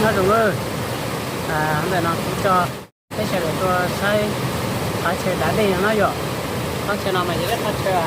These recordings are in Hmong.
Nyob zoo lawm, ntawm no kuv coj peb sawv daws tuaj saib qhov chaw da dej no na yom. Qhov chaw no mas yog ib qhov chaw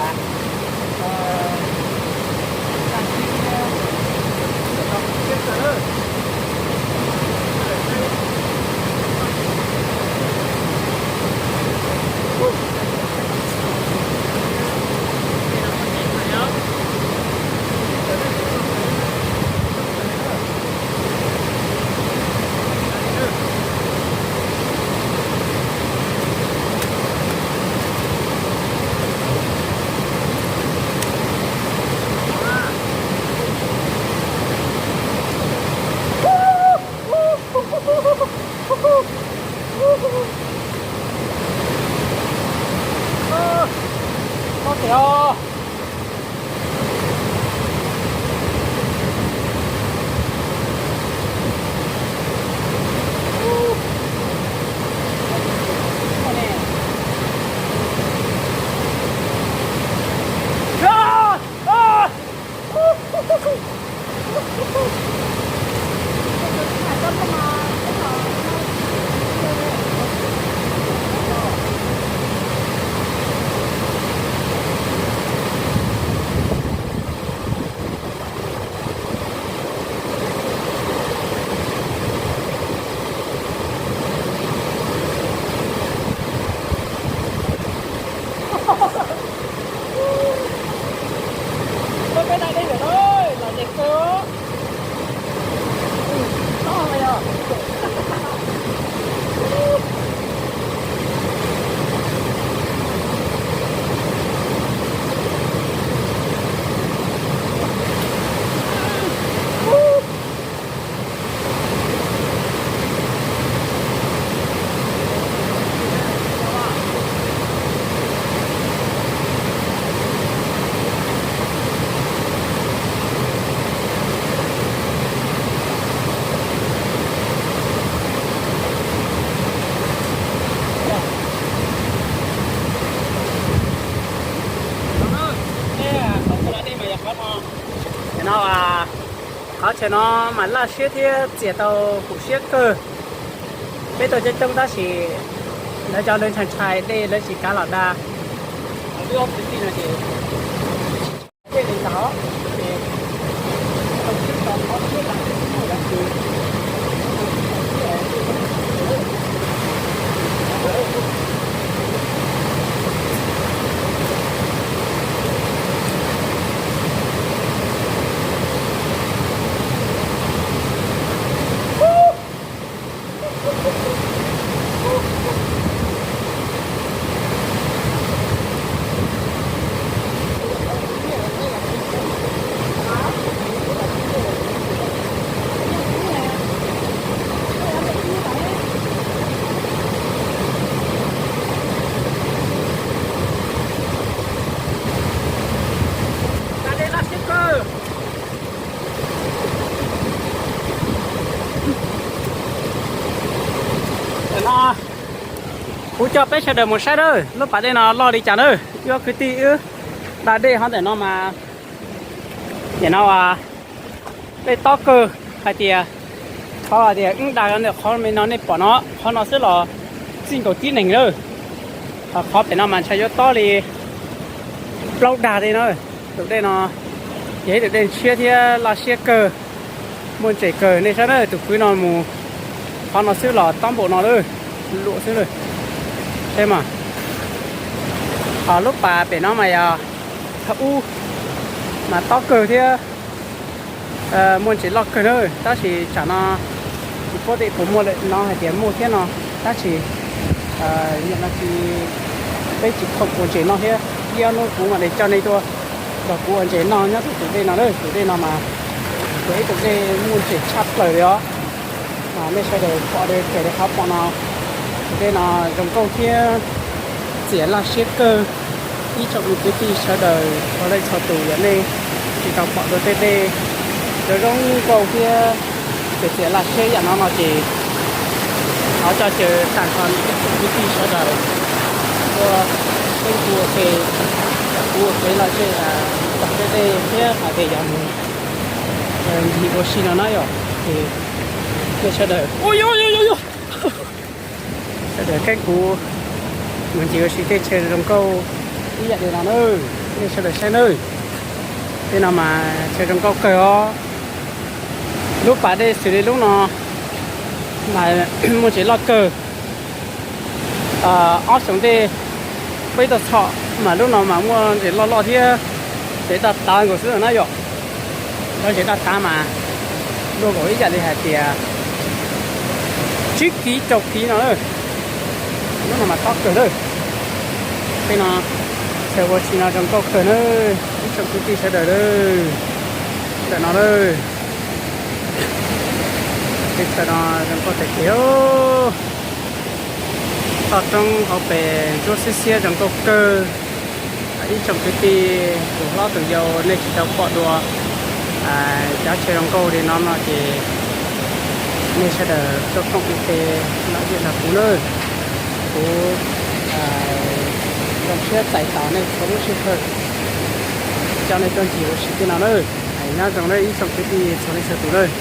No, qhov chaw no mas laj siab thiab txias tau huv siab kawg. Peb tuaj coob coob tab sis lawv cov ntawd ntshai ntshai dej lawv tsis kav los da. Kuv coj peb sawv daws mus saib na, lub pas dej no loj li cas na. Wb kwv tij wb da dej hov ntawm no mas, nim no dej tob kawg hais tias, qhov tias wb da ntawm qhov me no nej pom no, qhov no xwb los txij nkaus tib neeg lawm. Ho qhov pem no mas ntshai yuav tob li plaub dag dej na. Tus dej no yog ib tus dej ntshiab thiab laj siab kawg, muaj ntses kawg. Nej saib na, tus kwv no mus qhov no xwb los tob npaum no lawm, luam xwb lawm. Saib mas, ho lub pas pem no mas yog thaum ub mas tob kawg thiab muaj ntses loj kawg na, tab sis tsam no tsis paub tias puas muaj lawm no hais tias muaj thiab no, tab sis nim no tsis, peb tsis khoom ua ntses noj thiab. Ib ob hnub kuv mam li coj nej tuaj nrog kuv ua ntses noj nyob rau tus dej no na. Tus dej no mas yog ib tus dej muaj ntses tshaj plaws li os. Nej sawv daws pom li raws li qhov pom no, tus dej no zoo nkauj thiab txias laj siab kawg. Ib tsoom me kwv tij sawv daws txhua leej txhua tus, yog nej tsis tau pom dua tej dej zoo zoo nkauj thiab txias txias laj siab yam no no ces thov coj caw tag nrho ib tsoom kwv tij sawv daws tuaj peb kuv ua ke, kuv ua kev lom zem tog tej dej thiab hais tias yog mus ncig ua si no na yom. Ces Sawv daws, sawv daws keeb kuv mus ncig ua si tej chaw zoo nkauj ib yam li no na. Nej sawv daws saib nawb, tej no mas chaw zoo nkauj kawg os. Lub pas dej xws li lub no mas muaj ntses loj kawg. Ob xyoos ntej peb tau txhom mas lub no mas muaj ntses loj loj thiab, ntses daj tav nkaus xwb na yom. Cov ntses daj tav mas luaj nkaus ib yam li hais tias tsib kiv rau kiv no na. Lub no mas tob kawg lawm. Tej no chaw ua si no zoo nkauj kawg na, ib tsoom kwv tij sawv daws lawm. Ntawm no lawm, tej chaw no zoo nkauj tiag tiag. Toj roob hauv pes ntsuab xiab xiab zoo nkauj kawg. Ib tsoom kwv tij tus hlob tus yau nej tsis tau pom dua cov chaw zoo nkauj li no no ces nej sawv daws tuaj koom ib ce los ncig nrog kuv nawb. Kuv zoo siab txais tos nej txhua lub sij hawm coj nej tuaj ncig ua si tej no nawb. Nyob zoo nawb ib tsoom kwv tij txhua leej txhua tus nawb.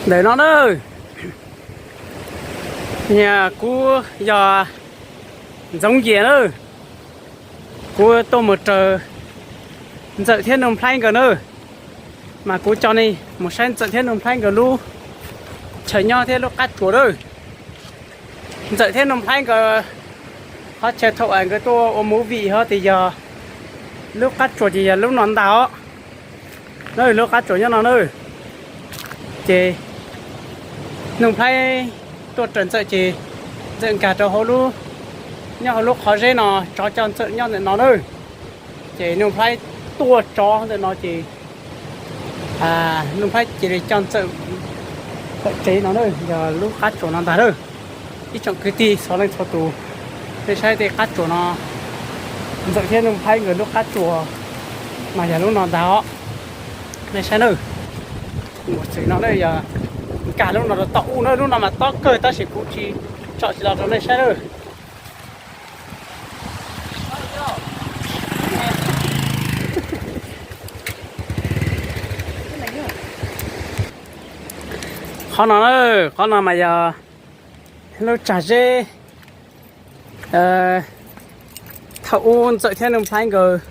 Ntawm no nawb, niag kuv yog Ntxoov Yias nawb. Kuv tuaj mus raws Ntxawm thiab Nuj Nplhaib nkawd nawb, mas kuv coj nej mus saib Ntxawm thiab Nuj Nplhaib nkawd lub chaw nyob thiab lub qab tsuas nawb. Ntxawm thiab Nuj Nplhaib nkawd qhov chaw thaum uas nkawd tuaj ua movie ho tias yog lub qab tsuas ces yog lub no ntag os. Nawb, lub qab tsuas nyob no nawb. Ces Nuj Nplhaib tuaj raws Ntxawm ces Ntxawm nkag rau hauv lub, nyob hauv lub qhov zeb no, tsov coj Ntxawm nyob ntawm no nawb. Ces Nuj Nplhaib tuaj tsov ntawm no ces Nuj Nplhaib cia li coj Ntxawm tawm tsev no nawb, yog lub qab tsuas no ntag nawb. Ib tsoom kwv tij txhua leej txhua tus, nej saib tej qab tsuas no, Ntxawm thiab Nuj Nplhaib nkawd lub qab tsuas mas yog lub no ntag os. Nej saib nawb, mus txwm no na yog nkag lub no rau tom ub na, lub no mas tob kawg tab sis kuv tsis tsom tsis los rau nej saib nawb. Qhov no na, qhov no mas yog lub tsag zeb. Thaum ub Ntxawm thiab Nuj Nplhaib nkawd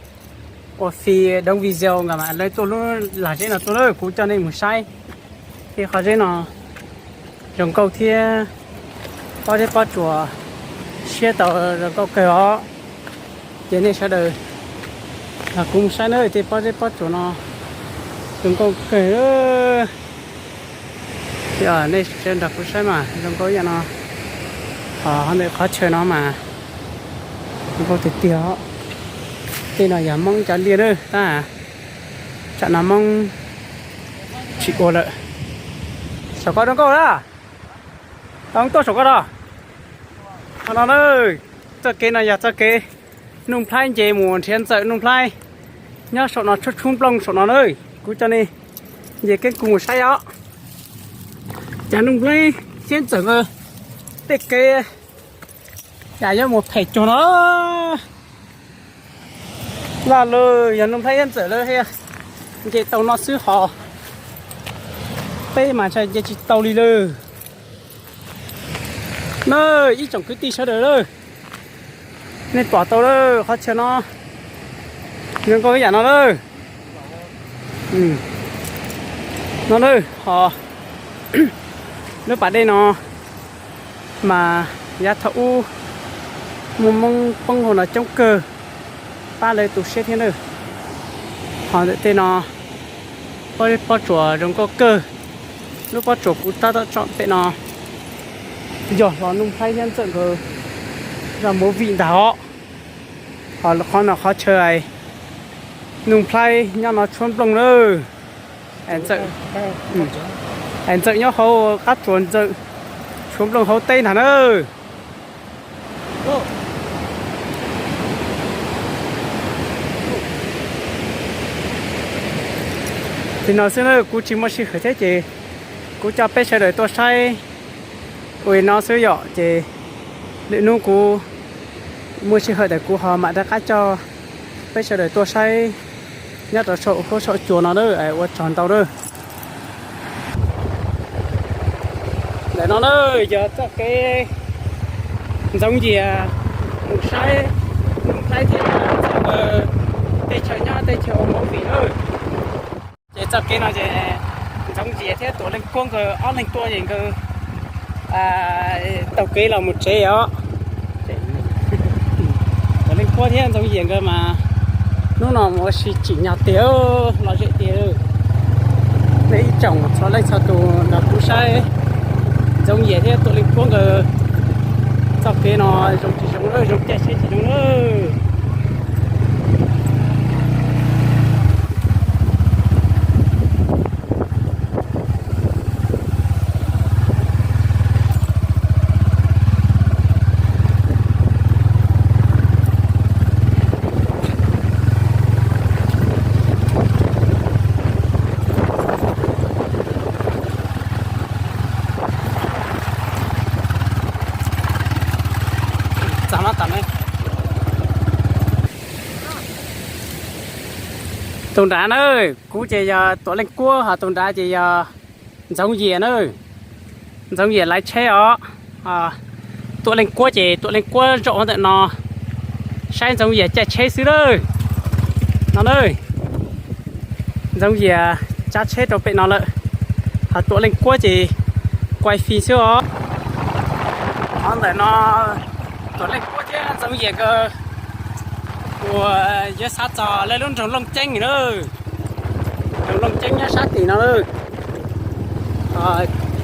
ua fi doov video nkawd mas lawv tuaj lub lag zeb no tuaj na, kuv coj nej mus saib. Tej qhov zeb no zoo nkauj thiab pob zeb pob tsuas siab tau zoo nkauj kawg os. Ces nej sawv daws los kuv mus saib na, tej pob zeb pob tsuas no zoo nkauj kawg. Nej sawv daws nrog kuv saib mas zoo nkauj ib yam no. Ho ntawm qhov chaw no mas zoo nkauj tiag tiag os. Tej no yog Hmoob cov liaj na tab, tsam no Hmoob tsis ua lawm. Saum ko zoo nkauj na, tau tuaj saum ko no. Qhov no na, txoj kev no yog txoj kev Nuj Nplhaib nce mus nrhiav Ntxawm. Nuj Nplhaib nyob saum no tshub tshub nplooj saum no na. Kuv coj nej nce keeb kwm mus saib os. Cas Nuj Nplhaib thiab Ntxawm nkawd tej kev cas yuav mus phem cuag no. Laj lawm, yog Nuj Nplhaib thiab Ntxawm lawv thiaj nce tau no xwb hos peb mas ntshai nce tsis tau li lawm. Na, ib tsoom kwv tij sawv daws lawm, nej pom tau lawm qhov chaw no zoo nkauj ib yam no lawm. No na, ho lub pas dej no mas yav thaum ub muaj Hmoob poob hauv no coob kawg, pab lawv tu siab thiab na. Ho ntawm tej no pob, pob tsuas zoo nkauj kawg. Lub pob tsuas kuv tab tom tsom pem no yog hlo Nuj Nplhaib thiab Ntxawm nkawd zaj movie ntag os. Ho qhov no qhov chaw Nuj Nplhaib nyob no tshuab nplooj lawm. Ntxawm nyob hauv qab tsuas, Ntxawm tshuab nplooj hauv teb ntag na. Li no xwb na, kuv tsis muaj sij hawm thiab ces kuv coj peb sawv daws tuaj saib ua li no xwb yom. Ces lwm hnub kuv muaj sij hawm tawm kuv ho mam rov qab coj peb sawv daws tuaj saib nyob rau saum huab saum cua no na. Ua tsaug ntau na. Ntawm no na yog txoj kev Ntxoov Yias mus saib Nuj Nplhaib thiab txog tej chaw nyob tej chaw ua movie na. Ces txoj kev no ces Ntxoov Yias thiab Tuam Leej Kuab nkawd ob leeg tuaj ces nkawd taug kev los mus tsev os. Tuam Leej Kuab thiab Ntxoov Yias nkawd mas hnub no mus ua si tsim nyog tiag, lom zem tiag. Nej ib tsoom txhua leej txhua tus nrog kuv saib Ntxoov Yias thiab Tuam Leej Kuab nkawd txoj kev no zoo tsis zoo, zoo caij tsheb tsis zoo lawm. Tus nrad na, kuv ces yog Tuam Leej Kuab, ho tus nrad ces yog Ntxoov Yias na. Ntxoov Yias laiv tsheb os. Tuam Leej Kuab ces Tuam Leej Kuab zaum ntawm no saib Ntxoov Yias caij tsheb xwb lawm. No na, Ntxoov Yias tsav tsheb rau pem no lawm, ho Tuam Leej Kuab ces kuaib fij xwb os. Qhov ntawm no Tuam Leej Kuab thiab Ntxoov Yias nkawd uas yuav xav txog lawv lub nroog Looj Ceeb na. Nroog Looj Ceeb nyob sab tim no lawm.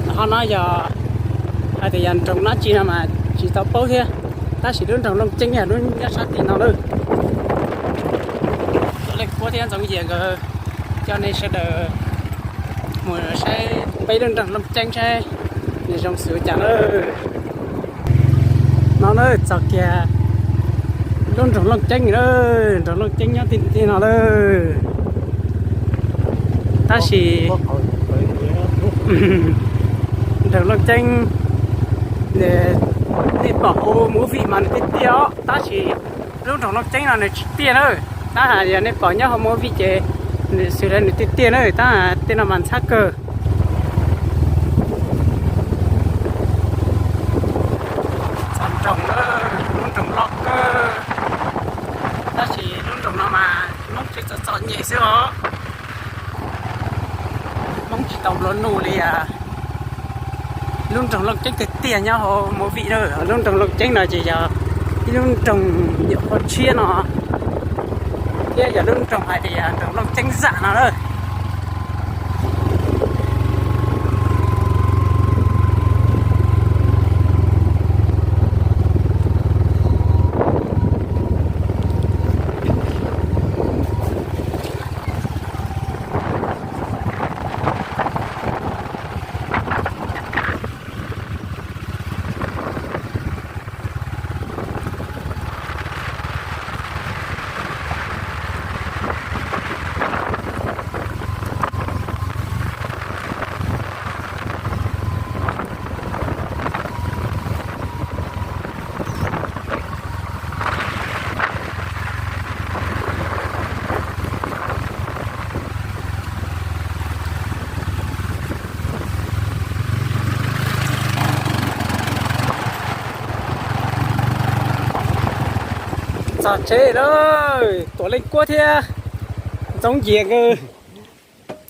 Qhov no yog hais tias yog nroog dab tsi no mas tsis tau paub thiab, tab sis lub nroog Looj Ceeb yog lub nyob sab tim no lawm. Tuam Leej Kuab thiab Ntxoov Yias nkawd coj nej sawv daws mus saib peb lub nroog Looj Ceeb saib nws zoo xws cas lawm. No na, txog kiag lub nroog Looj Ceeb na, nroog Looj Ceeb nyob tim tim no lawm. Tab sis nroog Looj Ceeb, nej pom hauv movie mas nws tiaj tiaj os, tab sis lub nroog Looj Ceeb no nws tsis tiaj na. Tab hais yog nej pom nyob hauv movie ces nws xws li nws tiaj tiaj na, tab tej no mas ntxhab kawg. Txog nroog, lub nroog loj kawg, tab sis lub nroog no mas Hmoob tseem txom txom nyem xwb os. Hmoob tsis tau nplua nuj li lub nroog Looj Ceeb tiag tiag nyob hauv movie na. Lub nroog Looj Ceeb no ces yog ib lub nroog nyuam qhuav tshiab no, thiab yog lub nroog hais tias nroog Looj Ceeb zam no na. Txog tsev lawm, Tuam Leej Kuab thiab Ntxoov Yias nkawd.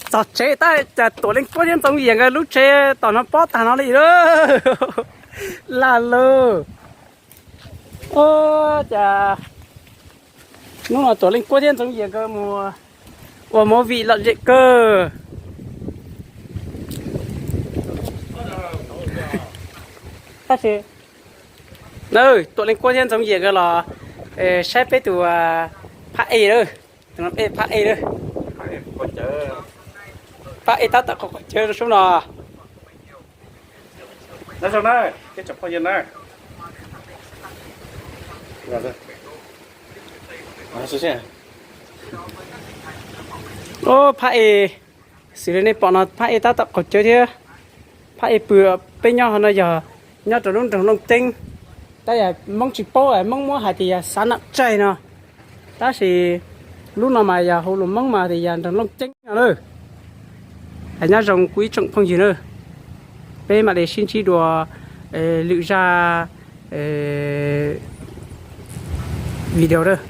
Txog tsev tab cas Tuam Leej Kuab thiab Ntxoov Yias nkawd lub tsev tom no pob tag no li lawm. Lag lawm. Ua cas hnub no Tuam Leej Kuab thiab Ntxoov Yias nkawd mus ua movie lom zem kawg. Tab sis Tuam Leej Kuab thiab Ntxoov Yias nkawd los saib peb tus phab ej lawm. Tus no peb phab ej lawm. Phab ej tab tom qaum cawv sub no. Ub, phab ej, xws li nej pom no phab ej tab tom qaum cawv thiab. Phab ej pw peb nyob hauv no yog nyob rau lub nroog Looj Ceeb. Tab yog Hmoob tsis paub, Hmoob muab hais tias yog xav nam tsaig no. Tab sis lub no mas yog hauv lus Hmoob mas tias yog nroog Looj Ceeb no na. Nyob zoo kuv ib tsoom phooj ywg na. Peb mam li sib ntsib dua lwm zaj video.